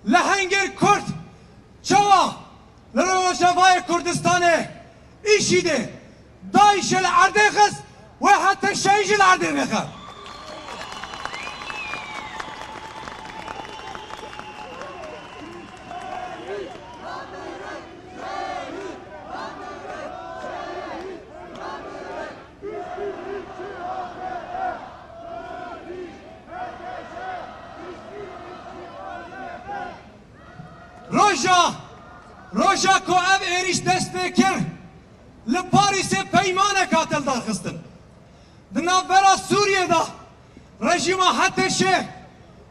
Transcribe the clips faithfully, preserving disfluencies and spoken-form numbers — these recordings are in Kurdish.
Lehengên Kurd çawa li Rojavayê Kurdistanê, îşîdê, DAIŞê li erdê xist, wê heta şehî jî li erdê bêxe. Roja, roja ku ev êrîş dest pê kir, li Parîsê peymanek hat hildarxistin. Di navbera Sûriyê de rejîma HTŞ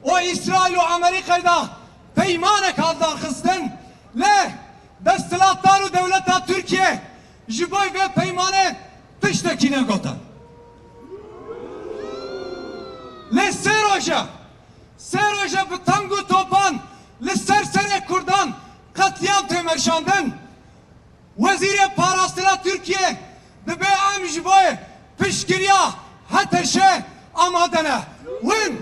û Îsraîl û Amerîkayê de peymanek hat hildarxistin, lê desthilatdar û dewleta Tirkiye ji bo vê peymanê tiştekî negote. Lê sê roj e, sê roj e bi teng û topan li ser serê Kurdan qetlîam tê meşandin. Wezîrê Parastina Tirkiye dibê em ji bo piştgiriya HTŞ'ê amade ne. Hûn,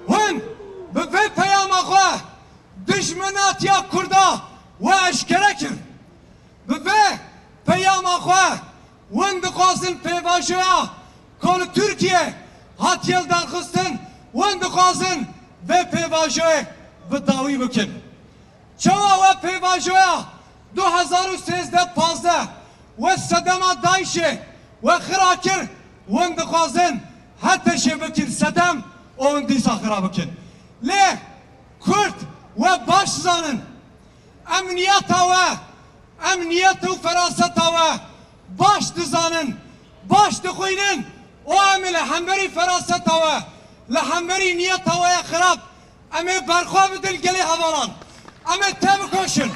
hûn bi vê peyama xwe dijminatiya Kurda we eşkere kir. Bi vê peyama xwe hûn dixwazin pêvajoya ku li Tirkiye hatiye lidarxistin, hûn dixwazin vê pêvajoyê bi dawî bikin. Çawa we pêvajoya du hezar û sêzdeh pazdeh we sedema DAIŞ'ê we xira kir, hûn dixwazin HTŞ'ê bikin sedem û hûn dîsa xira bikin. Lê Kurd we baş dizanin. Em niyeta we, em niyet û feraseta we baş dizanin, baş dixwînin û em ê li hemberî feraseta we, li hemberî niyeta we ya xirab, em ê berxwe bidin gelê hevalan. Em ê tevikoşin.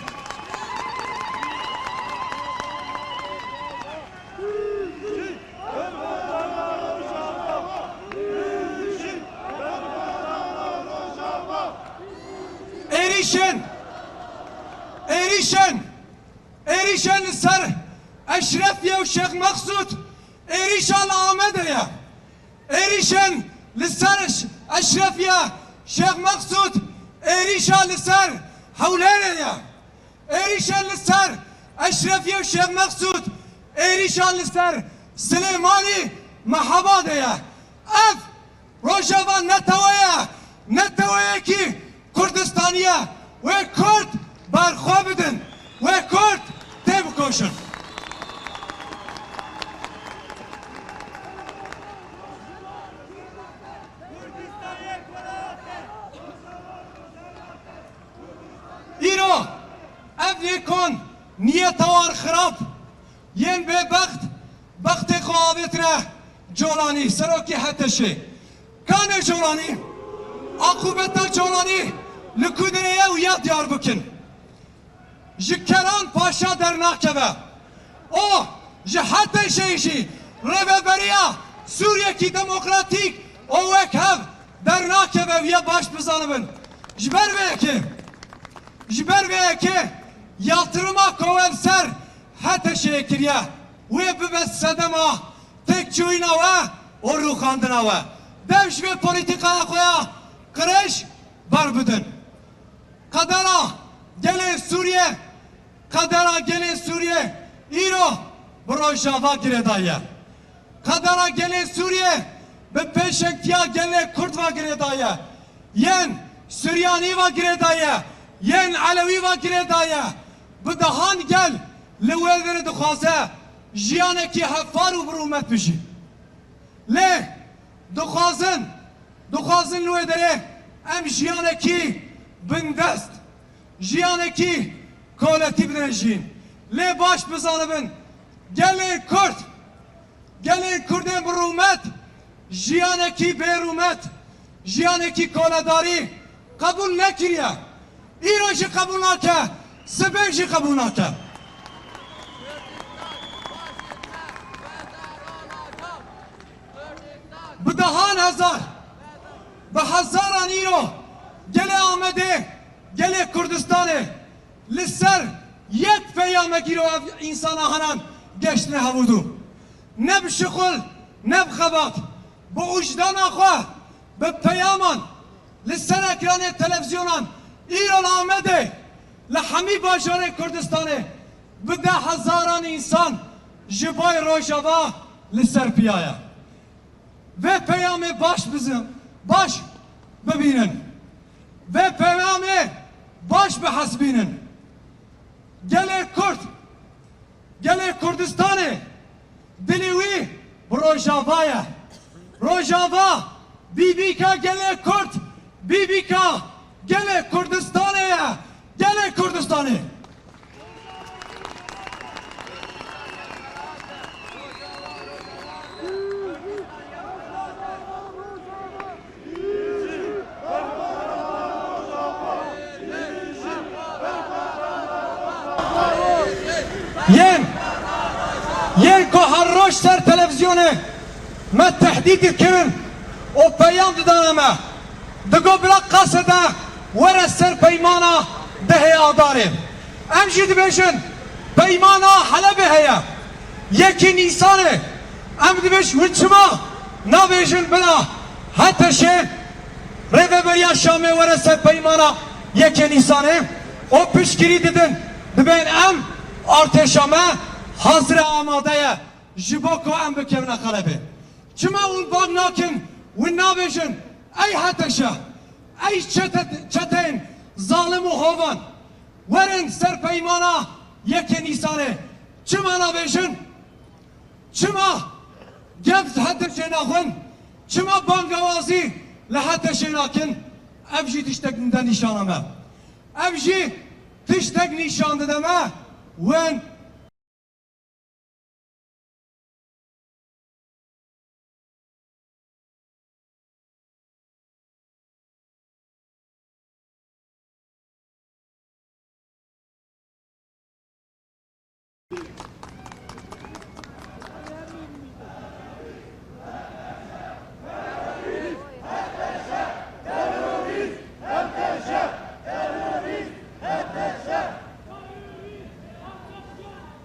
Êrîşên, êrîşên, êrîşên li ser Eşrefiye û Şêx Meqsûd êrîşa li Amedê ye. Êrîşên li ser Eş-, Eşrefiye, Şêx Meqsûd êrîşa li ser Hewlêrê ye. Êrîşên li ser Eşrefiye û Şêx Meqsûd, êrîşan li ser Silêmanî Mehabadê ye. Ev Rojava netewe ye, neteweyekî Kurdistanî ye. Wê Kurd berxwe bidin, wê Kurd têbikoşin. Îro ev yê kon niyeta wan xirab, yên bêbext bextê xwe avêtine Colanî, serokê HTŞ'ê. Kanê Colanî, aqûbeta Colanî li ku derê ye û ya diyar bikin. Ji Keran Paşa dernakeve. O ji HTŞ'ê jî Rêveberiya Sûriyekî Demokratîk û wek hev dernakeve, viya baş bizanibin. Ji ber vê yekê, ji ber vê yekê yatirima ku we li ser HTŞ'ê kiriye, wê bibe sedema têkçûyîna we û rûxandina we. Dev ji vê polîtîkaya xwe ya qirêj berbidin. Qedera gelê Sûriye, qedera gelê Sûriye îro bi Rojava girêdaye. Qedera gelê Sûriye bi pêşengtiya gelê Kurd ve girêdaye. Yên Suryanî ve girêdaye. Yên Elewî ve girêdaye. Bi dehan gel li wê derê dixwaze jiyanekî hevpar û bi rûmet bijî. Lê dixwazin, dixwazin li wê derê em jiyanekî bindest, jiyanekî koletî bidin jî. Lê baş bizanibin, gelê Kurd, gelê Kurdên bi rûmet, jiyanekî bê rûmet, jiyanekî koledarî qebûl nekiriye. Îro jî qebûl nake, sibê jî qebûl nake. Bi dehan hezar, bi hezaran îro gelê Amedê, gelê Kurdistanê li ser yek peyamek îro ev însana henan geştine hevûdû. Ne bi şixul, ne bi xebat, bi wijdana xwe, bi peyaman, Li ser ekranê televîzyonan îro li Amedê, li hemî bajarê Kurdistanê bi deh hezaran însan ji bo Rojava li ser piya ye. Vê peyamê baş bizin, baş bibînin. Vê peyamê baş bihesibînin. Gelê Kurd, gelê Kurdistanê dilê wî bi Rojava ye. Rojava bîbîka gelê Kurd, bîbîka gelê Kurdistanê ye. Gelê Kurdistanê. Yên, yên ku her roj ser televîzyonê me tehdît dikirin û peyam didane me, digo bila qasede were ser peymana dehê Adarê. Em jî dibêjin peymana Helebê heye. Yekê Nîsanê em dibêjin, hûn çima nabêjin bila HTŞ rêveberiya Şamê were ser peymana yekê Nîsanê û piştgirî didin, dibên em artêşa me hazir e, amade ye ji bo ku em bikevine Helebê. Çima hûn bang nakin, hûn nabêjin, ey HTŞ, ey çete-, çeteyên zalim û hovan, werin ser peymana yekê Nîsanê. Çima nabêjin? Çima gef HTŞê naxwin? Çima bangewazî li HTŞê nakin? Ev jî tiştek dide nîşana me. Ev jî tiştek nîşan dide me. Win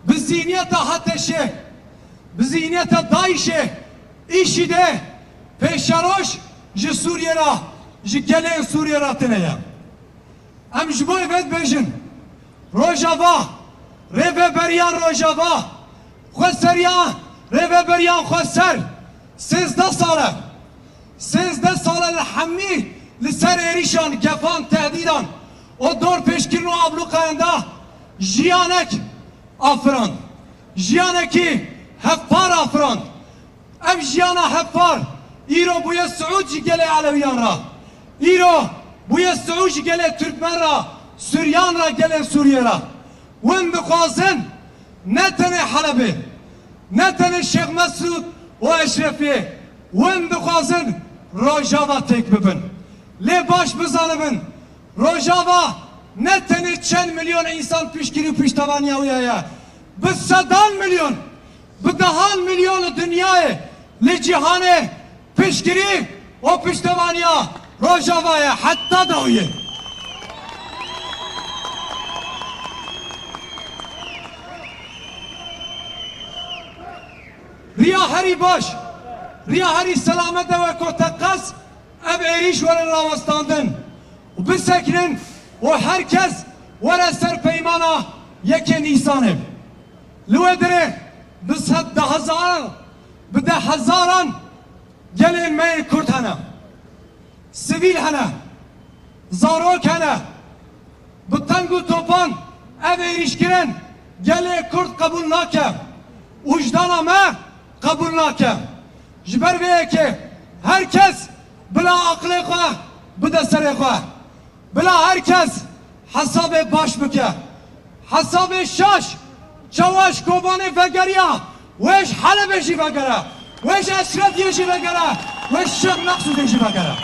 Bi zihniyeta HTŞê, bi zihniyeta DAIŞê, IŞÎDê pêşeroj ji Sûriyê re, ji gelên Sûriyê re tune ye. Em ji bo vê dibêjin, Rojava, rêveberiya Rojava, xweseriya rêveberiya xweser, sêzdeh sal e. Sêzdeh sal e li hemî li ser êrîşan, gefan, tehdîdan û dorpêçkirin û ablûqayan de jiyanek afirand. Jiyanekî hevpar afirand. Ev jiyana hevpar îro bûye siûd ji gelê Elewiyan re. Îro bûye siûd ji gelê Tirkmen re, Suryan re, gelên Sûriyê re. Win dixwazin ne tenê Helebê, ne tenê Şêx Mesûd û Eşrefiyê, win dixwazin Rojava têk bibin. Lê baş bizanibin, Rojava ne tenê çend milyon însan piştgirî û piştevaniya wî heye. Bi sedan milyon, bi dehan milyon li dinyayê, li cîhanê piştgirî û piştevaniya Rojava ye heta dawiyê. Riya herî baş, riya herî selamet e wek ku teqez ev êrîş were rawestandin û bisekinin û her kes were ser peymana yekê Nîsanê. Li wê derê bi sed de hezar, bi deh hezaran gelên me yê Kurd hene. Sivîl hene, zarok hene. Bi teng û topan ev êrîşkirin gelê Kurd qebûl nake. Wijdana me qebûl nake. Ji ber vê yekê her kes bila aqilê xwe bide serê xwe. Bila her kes hesabê baş bike. Hesabê şaş, çawa ji Kobanê vegeriya, wê ji Helebê jî vegere, wê ji Eşrefiyê jî vegere, wê ji Şêx Meqsûdê jî vegere.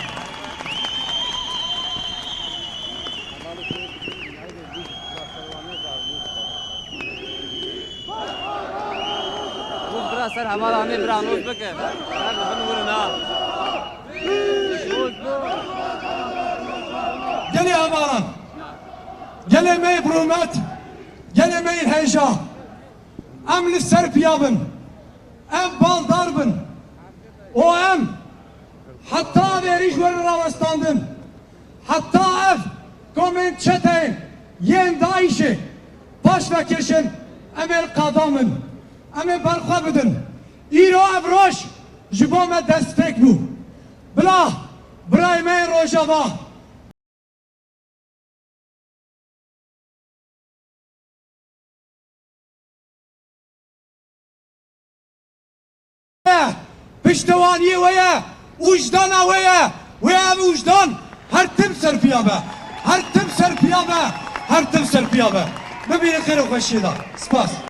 Bira ser hevala hemê bira nûz bike. Her bin wurin ha. Gelê hevalan, gelê me yê bi rûmet, gelê me yê hêja, em li ser piya bin, em baldar bin û em heta vêrî ji we re rawestandin. Em ê çeteyên yên DAIŞê paş vekêşin, em ê li qadan bin, em ê berxwe bidin. Îro ev roj ji bo me destpêk bû. Bila birayê me yên Rojava. Piştewaniyê we ye, wijdana we ye, wê ev wijdan her tim serpiya be, her tim serpiya be, her tim serpiya be. Bimînin xêr û xweşiyê de. Spas.